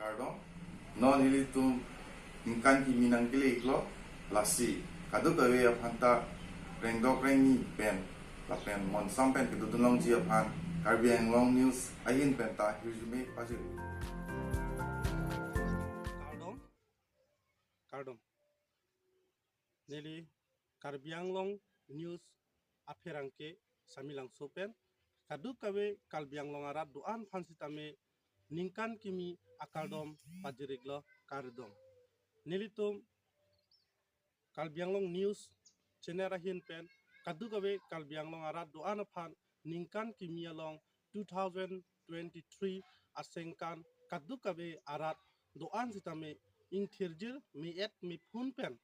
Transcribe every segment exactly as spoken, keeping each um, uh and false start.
Kardom, non ilitum ningkan kimi nangkele-iklo, lasi kadokave aphanta rengdok rengni pen lapen monsam pen kedodun longji aphan Karbi Anglong News ahin pen ta hirjume pajir. Kardom, kardom. Neli Karbi Anglong News apherangke Sami Langso pen kadokave Karbi Anglong arat do-an aphan sitame ningkan kimi akardom pajir-iklo, kardom. Nelitum Karbi Anglong News channel ahin pen kadokave Karbi Anglong arat do-an aphan ningkan kimi along two thousand twenty-three asengkan kadokave arat do-an sitame ingthirjir me-et mephun pen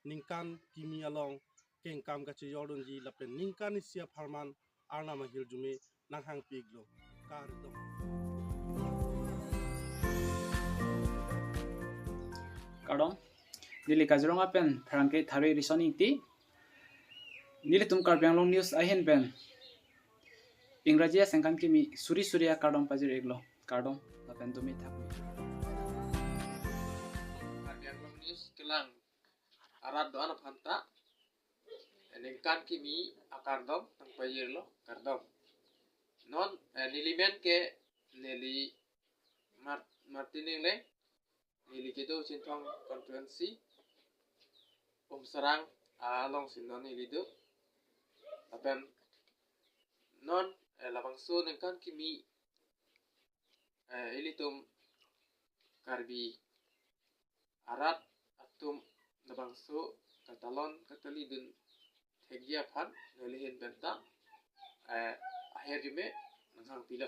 ningkan kimi along kengkam kachejordunji lapen ningkan isi apharman Arnam ahirjume nanghangpi-iklo. Kardom. Kardom. Neli Kaziranga pen pherangke Thare Rison Ingti. Nelitum Karbi Anglong News ahin pen Ingraji asengkan kimi suri suri akardom pajir-iklo. Kardom, lapen dumi thak. Karbi Anglong News kelang arat do-an aphanta ningkan kimi akardom nangpajirlo, kardom. Non, eh, neli men ke neli Mar-, Martin Engleng, neli kedo Chinthong constituency, Umsarang alongsi non neli do. Lapen non, eh, labangso ningkan kimi, eh, ilitum Karbi arat atum labangso katalon katali dun thekji aphan neli ahin pen ta, eh, ahirjume nanghangpilo.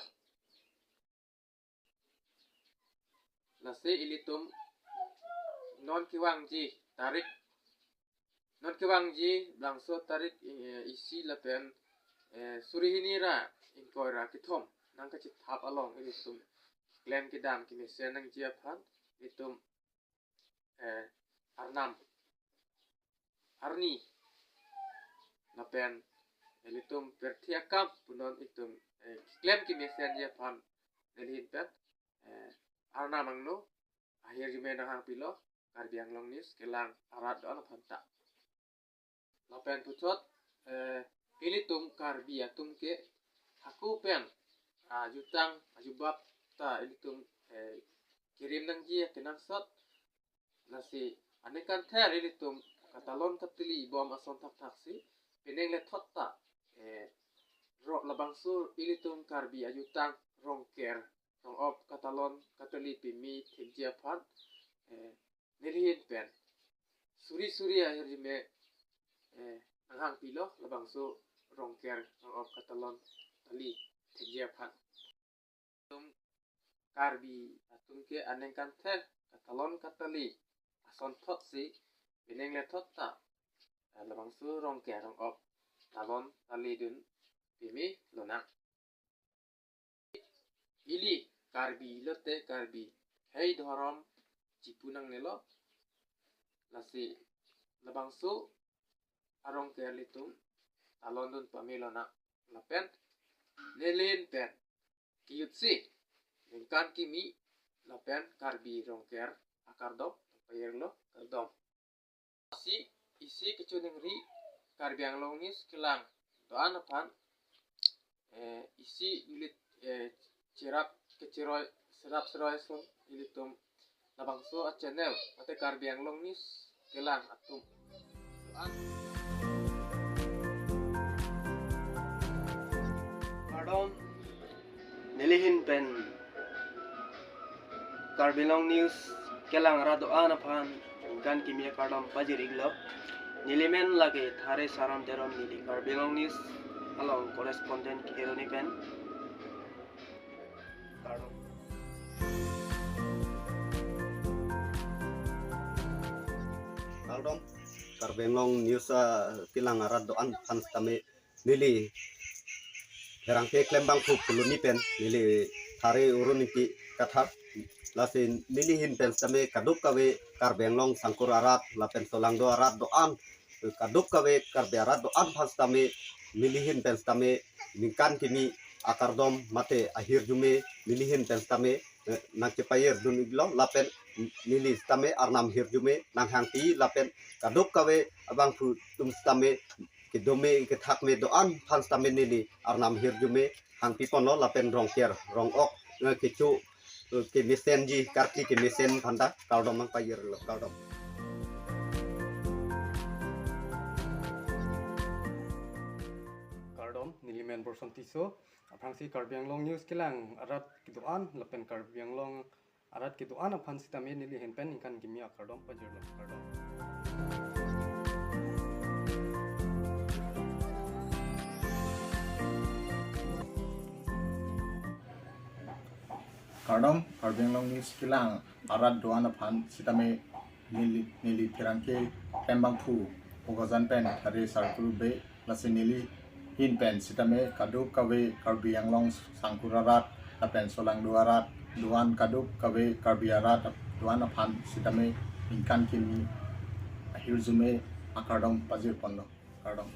Lasi ilitum non kevangji tarik, non kevangji labangso tarik, eh, isi lapen, eh, suri hini ra ingkoi ra kethom nangkachethap along ilitum klem kedam kemesen nangji aphan ilitum, eh, Arnam arni lapen ilitum pirthe akam punon itum, eh, klem kemesenji aphan neli ahin pen, eh, Arnam angno ahirjume nanghangpilo Karbi Anglong News kelang arat do-an aphanta. Lapen puthot, eh, ilitum Karbi atum ke hako pen ajutang ajubab ta ilitum, eh, kerim nangji akenangsot. Lasi aningkan ther ilitum katalon katali bom ason thakthaksi pining lethot ta, eh, ro labangso ilitum Karbi ajutang Rongker Rongop katalon katali peme thekji aphan, eh, neli ahin pen suri suri ahirjume, eh, nanghangpilo labangso Rongker Rongop katalon tali thekji aphan. Tum Karbi atum ke aningkan ther katalon katali ason thotsi pining lethot ta, eh, labangso Rongker Rongop talon tali dun peme lonang. Ili Karbi lote Karbi khei dhorom chipu nangnelo. Lasi labangso arongker ilitum talon dun pame lonang. Lapen neli ahin pen kejutsi ningkan kimi lapen Karbi Rongker akardom pajirlo, kardom. Lasi isi kachiningri Karbi Anglong News kelang do-an aphan, eh, isi neli, eh, cherap kechiroi serap seroi ason ilitum labangso a channel mate Karbi Anglong News kelang atum do-an. Kardom, neli ahin pen Karbi Anglong News kelang arat do-an aphan ningkan kimi akardom pajir-iklo. Neli men lake Thare Saron Teron, neli Karbi Anglong News along correspondent Kheroni pen. Kardom. Kardom, Karbi Anglong News, ah, kelang arat do-an aphan tame neli pherangke klembangphu Phuloni pen neli Thare Orun Ingti kathar. Lasi neli ahin pen tame kadokave Karbi Anglong sangkur arat lapen solangdo arat do-an, kadokave Karbi arat do-an aphan tame neli ahin pen tame ningkan kimi akardom mate ahirjume neli ahin pen tame eh, nangchepairdun iklo lapen neli sitame arnam hirjume nanghangpi lapen kadokave abangphu atum sitame kedome kethakme do-an aphan sitame neli arnam hirjume hangpiponlo lapen rongker rong-ok, eh, kecho, eh, kemesenji karkli kemesen aphanta kardom nangpairlo, kardom. Kardom, neli men Borson Tisso. Aphrangsi Karbi Anglong News kelang arat kedo-an lapen Karbi Anglong arat kedo-an aphan sitame neli ahin pen ningkan kimi akardom pajirlo, kardom. Kardom, Karbi Anglong News kelang arat do-an aphan sitame neli, neli pherangke Klembangphu Bokajan pen Thare Circle Bey, lasi neli ahin pen sitame kadokave Karbi Anglong Sangkur arat lapen Solangdo arat do-an, kadokave Karbi arat do-an aphan sitame ningkan kimi ahirjume akardom pajirponlo, kardom.